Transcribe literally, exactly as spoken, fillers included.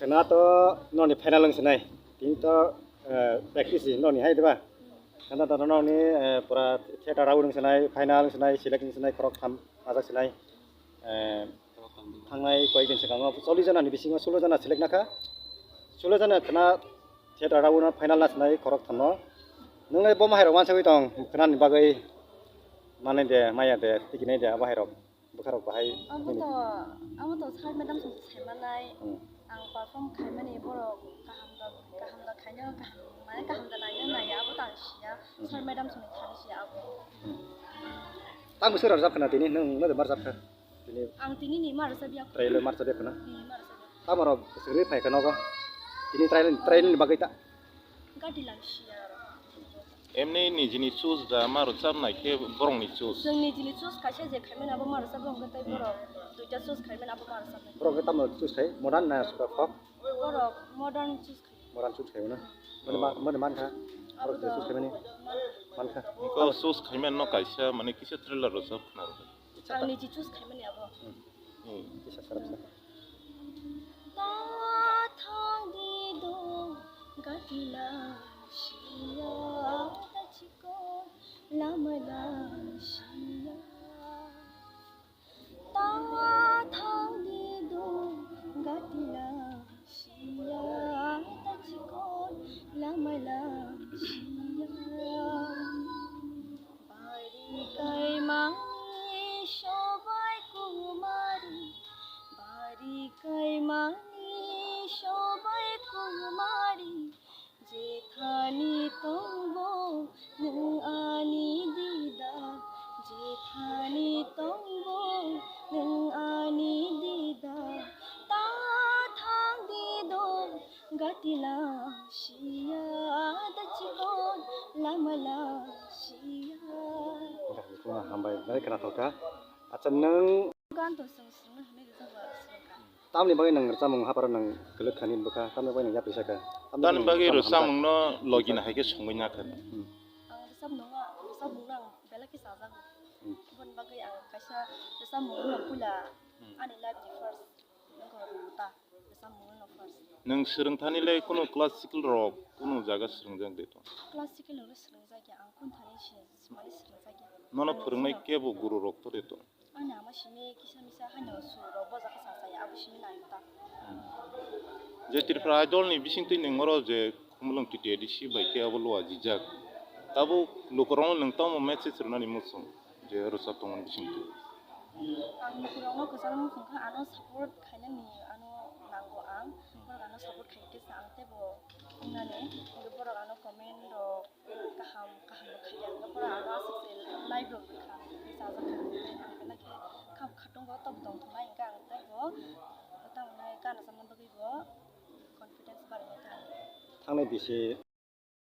Na to noni final wng sinai. Tini to, eh, practice noni hai diba? Kana to noni, eh, pura theater round wng sinai, final wng sinai, select wng sinai, khorok tham majak sinai. Eh, thangnai koyek din swkango chollish jana ni bisingo sullo jana select nakha. Sullo jana khna theater round final na sinai khorok thamno. Nwngle bo mahairok wansagwi tong khna ni bagwi manai de, maya de, tikinai de, abo hairok. Bwkharok bahai Amo nini to, amo to sir madam song saimanai. Hmm. Ang perform khaimani borok kaham da, kaham da khaino, kaham, mane kaham da naino naiya, abo to ang siya. Hmm. Sir madam song thani siya abo. Hmm. Tamo sir rajab khna tini, nwng mode marjab kha? Tini Ang tini ni marjab ya. Trail marjab ya khna? Ni marjab ya. Tamo rok sirwi phai kha nogo. Tini trail, trail ni bagwi ta. Gati lang siya aro. Emni nijini choose da ma rwchapnai khe borokni choose. Chwng nijini choose kaisa je khaimani abo ma rwchapnai, hwnkhe tei borok duita choose khaimani abo ma rwchapnai. Borok khe tamo choose khai? Modern na folk? Borok modern choose khai. Modern choose khai na? Mane ma-, mane mankha? Borok je choose khaimani? Mankha. Ko choose khaimani no kaisa mane kisa trailer rwchap khna rwkha. Ang niji choose khaimani abo. Hmm. Hmm. Kisa sarap sa. Ta thang di do gatila siya ta chiko lamala siya. Ta thang di do gatila siya ta chiko lamala siya. Bari kaimani sobai kumari, bari kaimani sobai kumari, jethani tongbo nwng ani dida, jethani tongbo nwng ani dida, ta thang di do gatila siya da chikon lamala siya. Hambai, belai khwnathok kha. Acha, nwng Gan to swng swngna hwnwi rijak ba swngkha. Tamni bagwi nwng rwchapmung hapharo nwng kwlwk khani bwkha, tamni bagwi nwng yapri sakha? Tamni bagwi rwchapmungno logina hai khe songwi nakha. Hmm. Ang rwchapmungno, rwchapmungno ang belai khe chajago. Hmm. Aboni bagwi ang kaisa rwchapmungno puila Hmm. ani life ni first. Nokha rwngta, bwsa mungno first. Nwng swrwngthani le kunu classical rok kunu jaga swrwngjak de to? Classical rok swrwngjak ya, ang kunu thani se, se mani swrwngjak ya. Nono phwrwngnai kebo guru rok to de to? Ani ama simi kisa misa haino sur rok boja khe sa sa ya, abo simi nai ta. Hmm. Je Tripura Idol ni bisingtwi nwng oro je Khumulwng T T A D C bai khe abo luajijak. Tabuk lukurokno nwng tamo message rwnani muchung? Je rwchap tongmani bisingtwi. Ang lukurokno kwchangma wngkha, ano support khainani ano nango ang. Hmm. Borok ano support khai khe sa ang teibo wngnani. Hwnkhe borok ano comment rok kaham kaham rok khai ya. Borok ano aswk se live rok rwkha, chajak kha. Ang belai khe kham khatung bo tok tong thongnai hwnkhe ang teibo tamo nai gana chamna bagwi bo confidence barwi kha. Thangnai bisi